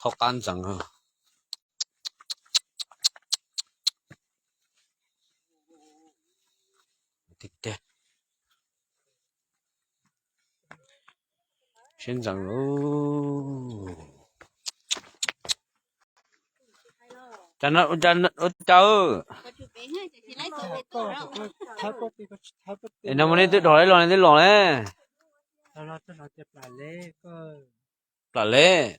thaub qab ntxeev. Siab ntxeev lauj. Cas no ua cas, es no mas nej twb dhos leb los nej twb los ne. Plam leb.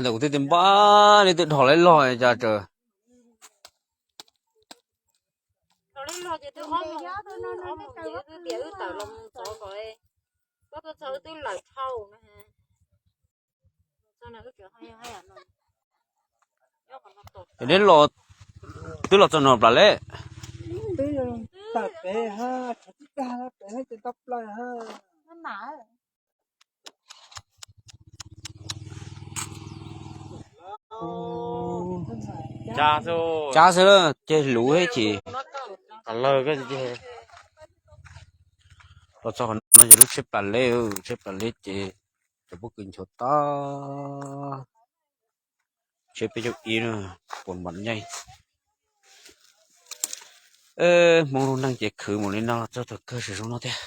Ntawm kuv twb tias npab nej twb dhos leb los cas tsaws. Neb los, twb los txog no plam leb. Cab xwb, ceg luv thiab chim. Los txog qhov no ces lub tsheb plam leb, tsheb plam leb ces cov pob kws nchuav tag. Tsheb peb caug ib na, puas npam nyeej. Hmoob lub neej ces khwv mus li no los txog thaum kawg tsis zoo no thiab.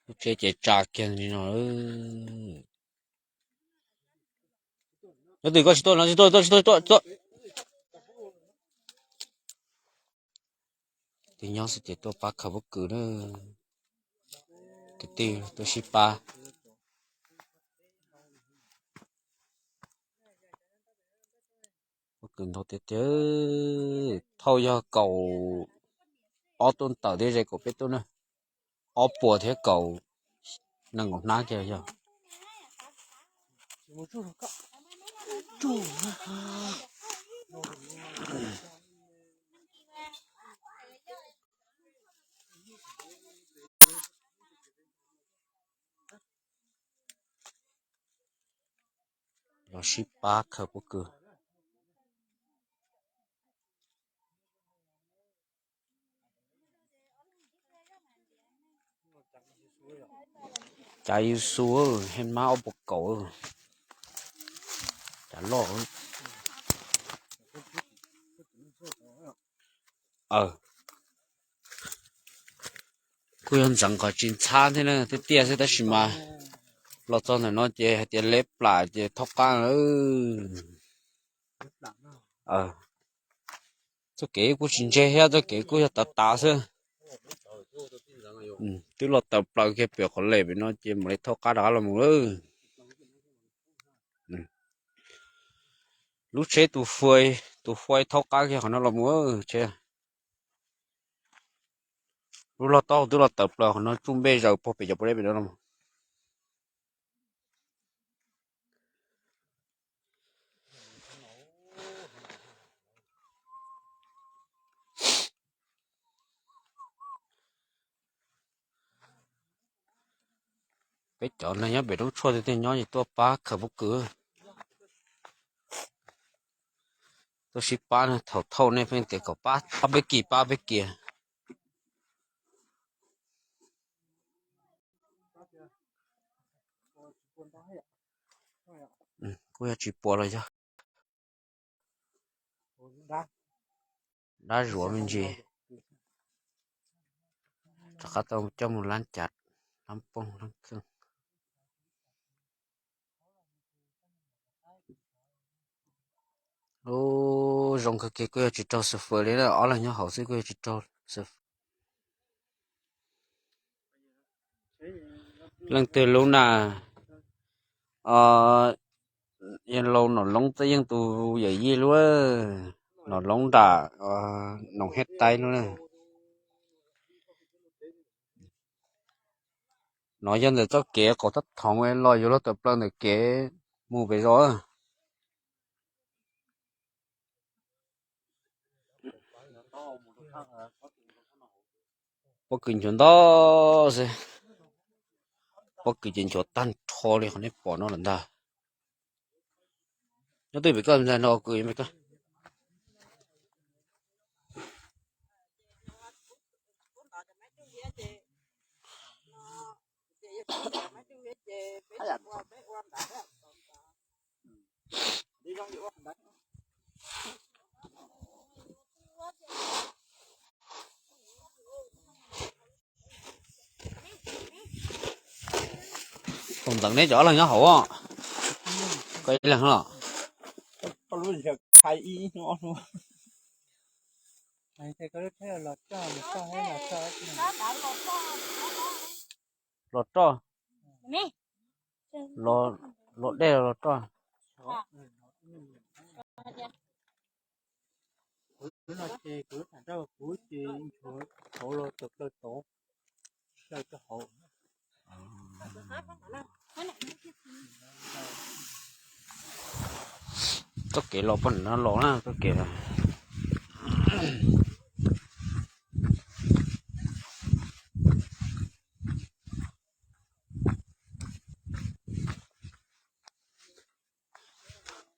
Lub tsheb ces tsa kiag li no. Nyob twg koj tsis tuaj no, tsis tuaj, tsis tuaj, tsis tuaj, tsis tuaj. Twb nyob xwb ces tuaj pab khaws pob kws na. Kwv tij tuaj sib pab. Pob kws ntau tiag tiag, thauj yog kaum ob tuj ntawm thiab ze kaum peb tuj na, ob puas thiab kaum nees nkaum hnab kiag yog. Los sib pab khaws pob kws. Cav yuv xu, hej mab ob puas kaum, cav loj. Kuj yog ntxeev qhov tsis ntxhab thiab na, tiaj tiaj xwb tab sis mas los txog ntawm no ces hais tias leb plam ces thaub qab lawm. Txoj kev kuj tsis ntse thiab, txoj kev kuj yog tav tav xwb. Twb los tawm plaws kiag pem qhov lem pem no ces mam li thaub qab rov qab los mus lawm. Lub tsheb tus fua, tus fua thaub qab kiag qhov no los mus tsheb. Lub loj taub hau twb los tawm plaws qhov no tsuj npej zaws pog pem cov pov dej pem no los. Peb cov neeg nyob pem roob tshuaj tiag tiag nyob ces tuaj pab khaws pob kws. Tuaj sib pab na, thaum thauj nej pheej tias kom pab, pab peb kis, pab peb kis. Kuj yog tsis puas los yog dab zuav me ntsis. Rov qab tau coj mus lab cav, lab pooj lab kheej. Ub, zoo kawg kiag kuj yog tsis raug xav fawm li na, ob leeg nyob hauv xwb kuj yog tsis raug xav fawm. Leej twg lub na, yog laus Nom Loob Txawj Yeej tus yawm yij lub, Nom Loob nram Noom Hiab Taib lub na. No yog ntawm txoj kev qaum tab thoov los yuav luag tawm plaws ntawm kev mus pem zos. Pob kws nchuav ntau xwb. Pob kws ces nchuav tag nrho li qhov nej pom no lawm ntag. Nyob twj pem koj ntag no kws me koj. Tus ntxeev neb cov ob leeg nyob hauv, koj ib leeg los? Los roj, los dej los roj. Txoj kev los poj niam no los na, txoj kev los.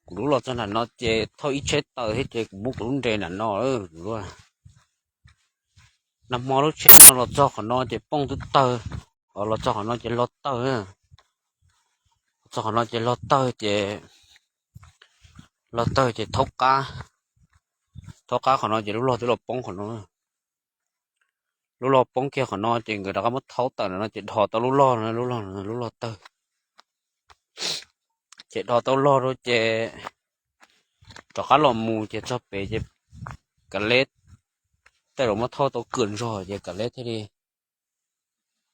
Kuv lub los txog nram no ces thauj ib tsheb taws thiab ces kuv muab kuv lub nres nram no. Nag hmo lub tsheb no los txog qhov no ces poob twb tawg, los txog qhov no ces log tawg, los txog qhov no ces log tawg ces, log tawg ces thaub qab, thaub qab qhov no ces lub log twb los poob qhov no. Lub log poob kiag qhov no ces nkawd rov qab muab thaub tawm no ces dhos tau lub log no, lub log no lub log tawg. Ces dhos tau log rau ces rov qab los mus ces txog pem ces kav leb, tej zaum muab thauj tau kawg ntog ces kav leb thiaj li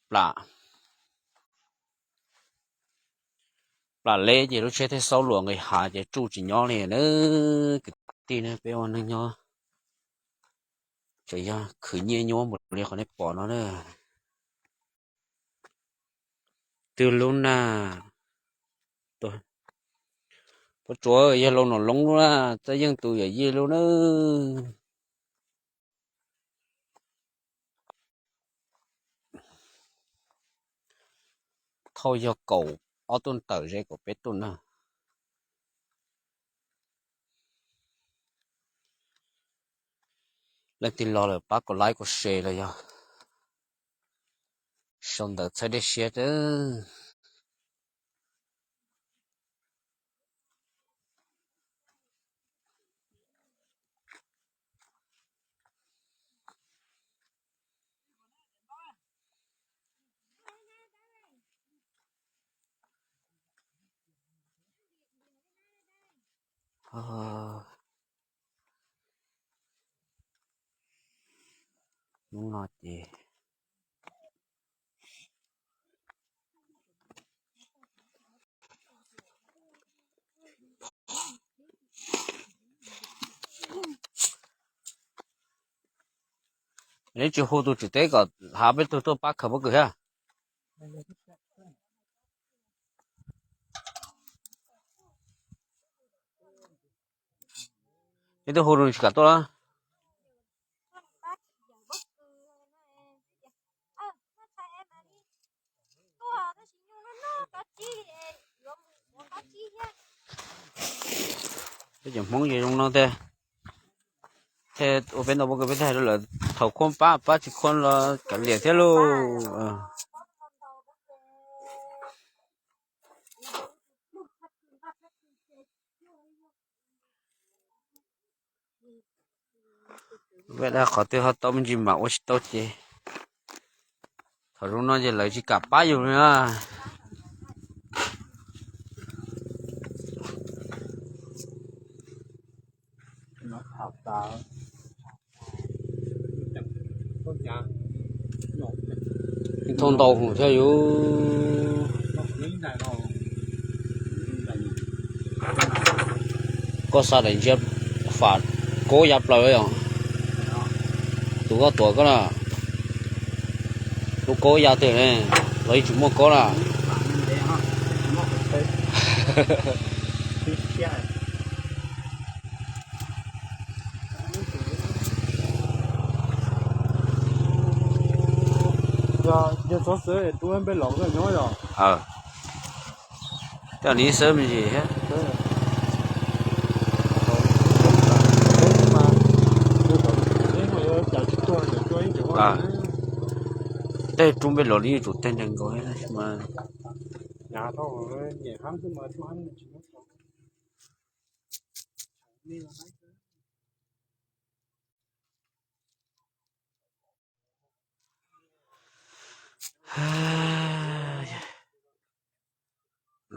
plam, plam leb ces lub tsheb thiaj xaub luam nqis hav ces tsuj tsis nyob li na. Kwv tij na, peb ua neeg nyob tseem yog khwv nyiaj nyuab npaum li qhov nej pom no na. Twb lub na, puas tsuav yog Lauj Nom Loob lub na, Txaj Yeej tus yawm yij lub na. Thauj yog kaum ob tuj tawm ze kaum peb tuj na. Leej twg los lawm pab kom like kom share los yog sau ntawv txhawb dej siab. Hnub no ces neb tsis hu tus tswv teb kom hav peb tug tuaj pab khaws pob kws thiab. Neb twb hu rau nws tsis kam tuaj lawm. Peb cov Hmoob ces zoo no tiag. Thiaj ua peb ntau pob kws peb thiaj hais rau lawv thaum khuab pab, pab tsis khuab los kav liam thiab lauj. Peb dag qhov twg ho tau me ntsis mam ua tsis tau ces thaum zoo no ces lawv tsis kam pab yus li na. Thauj ntau hwv thiab yus. Koj xa daim ntsia fam kaub ya plaws yom. Tus koj tuav koj na, lub kaub ya twg ne, los yeej tsis muaj kaub na. Yog xov xwm rub npe los koj nyob yog. Coj nws xwb me ntsis thiab. Tej rub npe los li yuav tsum teg nrees nkaus mas.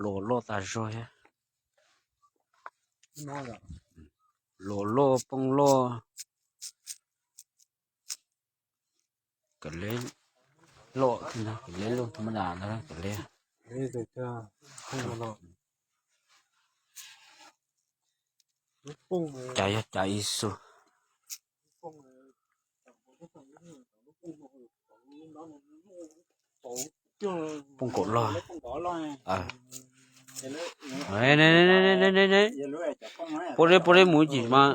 Luas loj tas zog thiab. Luas loj poob loj. Kav liam loj, kav liam loj tha ma da ntag kav liam. Cas yog cas ib xu. Poob kaum loj. Pua deb pua deb mus ib chim mas.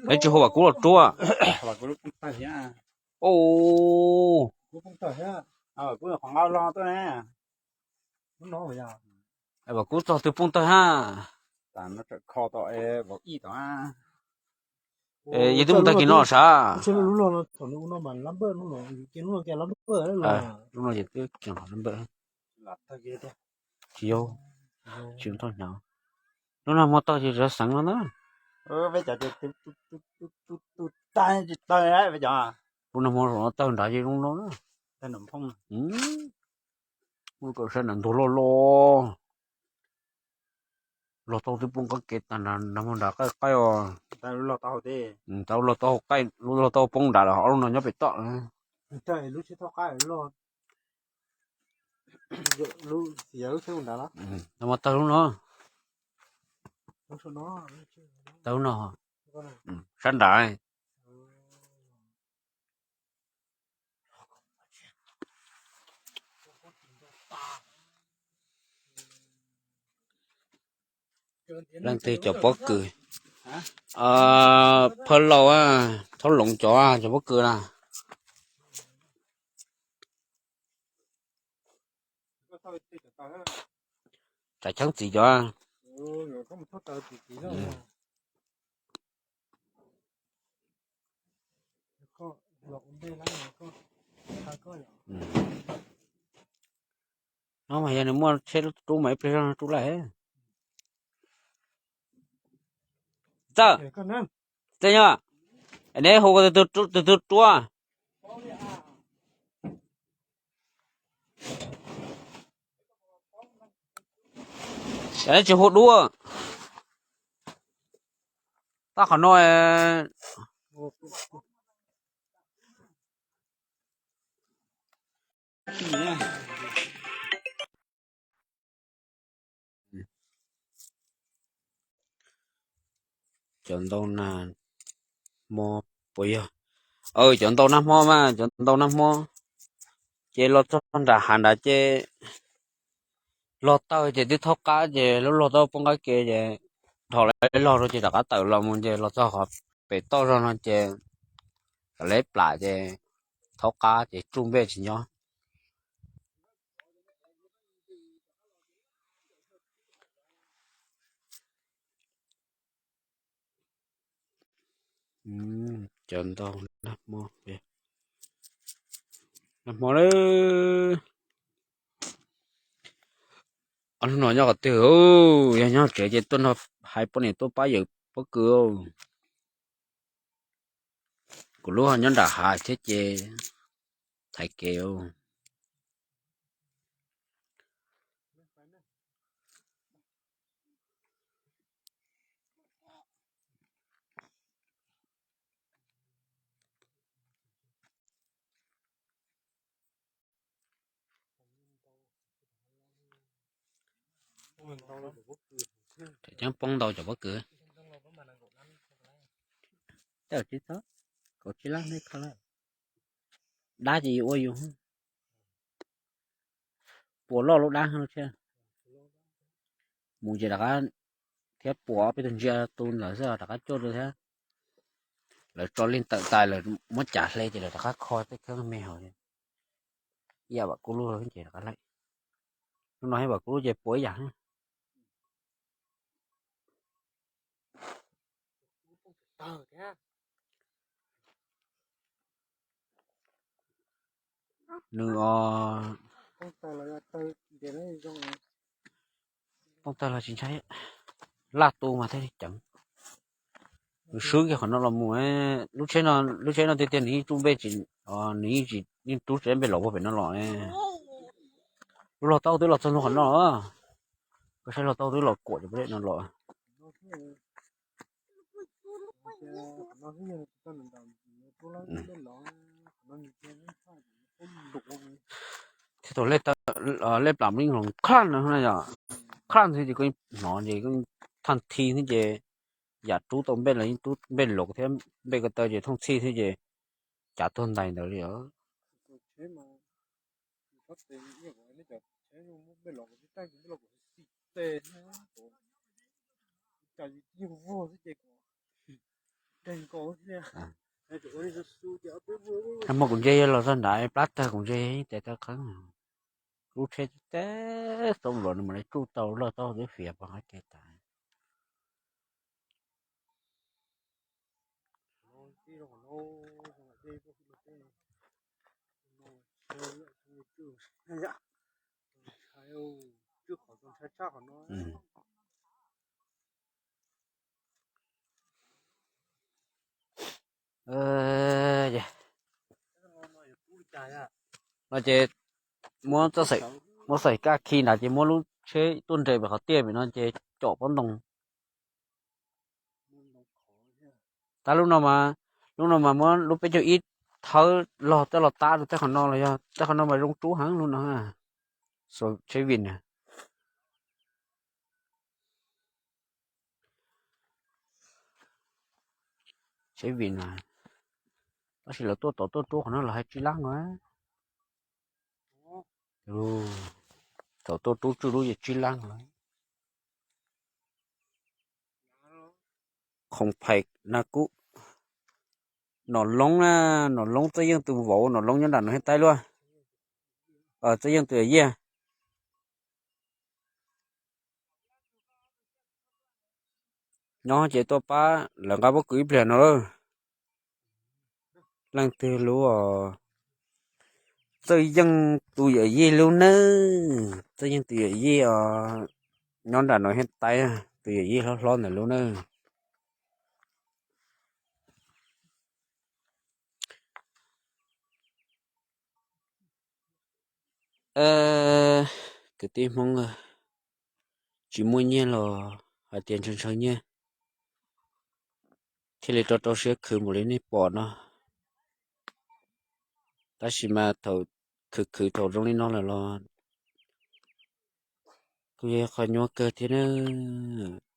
Lawv tsis hu Vam Kub los rub. Vam Kub txog twg poob tawg hab. Yog twb tag kis no sav. Lub no ces twb kis lab npawj. Tsis yog, tsis thauj hnyav. Lub no hmo tawg ces rov xeev no na. Lub no hmo zaum no tawg nrad ces zoo no na. Muaj kom sab nram ntug loj loj. Log tau twb poob qab kev tag nrad, nrad hmo nrad qaij qaij os. Tau log tau hauv qaij, log tau poob nrad los ob lub no nyob pem toj. Nrad hmo tawg lub no. Tawg lub no. Sab nrad. Leej twg cov pob kws? Phawj Lauj, Thaub Loov cov, cov pob kws na. Tsav cheeb txiv cov. No mas yog nws muaj tsheb rub mas ib pliag zog rub lawm. Txawj, txawj nyob, neb hu tus twg rub. Neb tsis hu dub. Tab qhov no. Cov ntau nag hmo puas yog? Cov ntau nag hmo mas cov ntau nag hmo ces los txog nram hav nrad ces log tawg ces twb thaub qab ces lub log tau poob qab ke ces dhos lawv log rau ces rov qab tawm los mus ces los txog qhov pem toj zog no ces lawv plam ces thaub qab ces tsuj npej tsis nyob. Cov ntau nag hmo, nag hmo lawm. Ob hnub no nyob qhov twg? Yog nyob tsev ces tuaj nrog hais poj niam tuaj pab yawm pob kws. Kuv lub ho nyob nram hav thiab ces thaiv kev. Tseem ceeb poob ntau cov pob kws. Tej tsis txhob, kaum tsib lab neb kho lawm. Dab ces yus ua yus. Puas loj lub dab thiab. Mus ces rov qab thiab puas ob peb tug ntsia tu ntawd xwb rov qab cuaj rau thiab. lawv tso leej tawm tas lawm muab cav hle ces lawv rov qab kho tej kheeb me hauv. Ib yam vam kub lub ces rov qab laij. Lub no thiab vam kub lub ces puas ib yam. Nws os, tooj tawg los tsis ntshai, laj tu mas thiaj li ceev. Nws swb kiag qhov no los mus, lub tsheb no, lub tsheb no tiag tiag nws yeej tsuj npe tsis, nws yeej tsis, yeej rub tsis npe los puag pem no los. Lub log taub twb los txog ntua qhov no, koj saib log taub twb los kuam cov poj dej no los. Thiab thaum lej plam yeej hloov kha no, kha ntxwg ces koj hnov ces thaj thi xwb ces yam rub tau npe los yeej rub npe los thiab, npe ko taw ces thooj txhij xwb ces cav tuag ntais ntawd li os. Muab kuv ntsia yog los zog nrad plab tawg kuv ntsia yog tes tawg qeeb. Lub tsheb teb xoob luas nws mam li tsuj tau loj taub twb fiav pov qab ke tas. No ces muab, muab xaim kaj khi nrad ces muab lub tsheb tuaj nres pem qhov tiaj pem no ces com pob ntoo. Tab lub no mas, lub no mas muab lub peb caug ib thawb log tej los tab rau tej qhov no los yog tej qhov no mas zoo rub heev lub no. Tsheb vim na, tsheb vim na, tab sis lawv tuaj tod tuaj rub qhov no los hais tsib lab no. Thaum tuaj rub tswj lub ces tsib lab no. Khoom phais na kub, nom loob na, nom loob Txawj Yeej tus vauv, nom loob nyob nram Nus Hiab Taib luaj. Txawj Yeej tus yawm yij nyob ces tuaj pab lawv nqa pob kws ib pliag no lawm. Leej twg lub os? Txawj Yeej tus yawm yij lub nawb. Txawj Yeej tus yawm yij os, nyob nram Nus Hiab Taib, tus yawm yij hlob hlob ntawm lub nawb. Kwv tij Hmoob, tsis muaj nyiaj los hais tias ntshaw ntshaw nyiaj thiaj li rau rau siab khwv npaum li nej pom no. Tab sis mas thaum khwv khwv thaum zoo li no lawm los kuj yog qhov nyuaj kawg thiab na.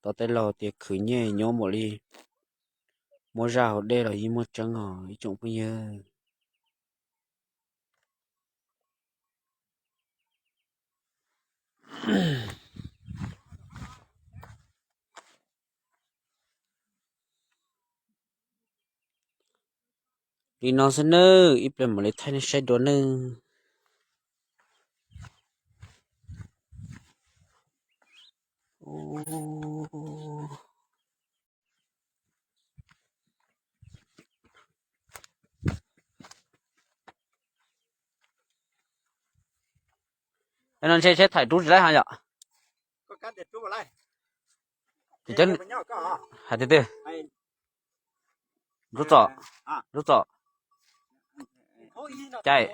Tau tej laus tias khwv nyiaj nyuaj npaum li muab zaj hauv dej los yeej muaj tseeb os ib tsoom phooj ywg. Li no xwb nawb, ib pliag mam li thaij nej saib dua nawb. No ntshe tsheb thaim rub tsis laib ha yom. Hais tiag tiag. Rub txom, rub txom. Cai,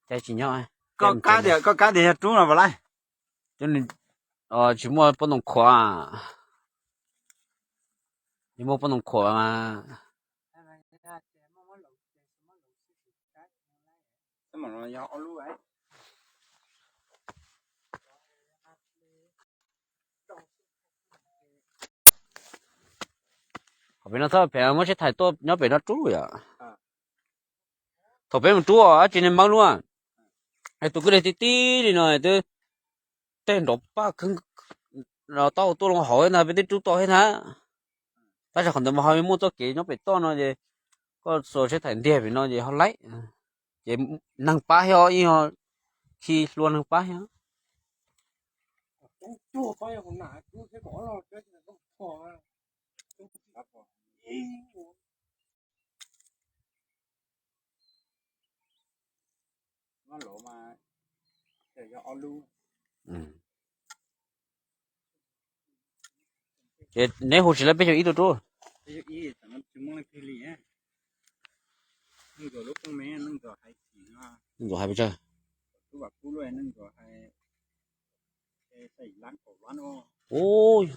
cai tsis nyob. Koj kab tias yog rub no puas laib? Tsis muaj pob ntoo khuam. Tsis muaj pob ntoo khuam mas. Qhov pem no txhob phem, muab tsheb thaim tuaj nyob pem no rub yom. Thaum peb mus rub dab tsi ne Mab Lub, es tus kwj deg tib tib li no twb tej nrov paj kheeb, tau tuaj loo hauv thiab ntag, peb twb rub tau thiab ntag. Tab sis qhov ntawd mas ho muaj txoj kev nyob pem toj no ces koj xuas tsheb thaim ntiag pem no ces ho laib. Ces neeg pab thiab, ib yog khi hlua neeg pab thiab. Ces neb hu tsis laib peb caug ib tuaj rub. Ntxuam hais pes tsawg? Ub,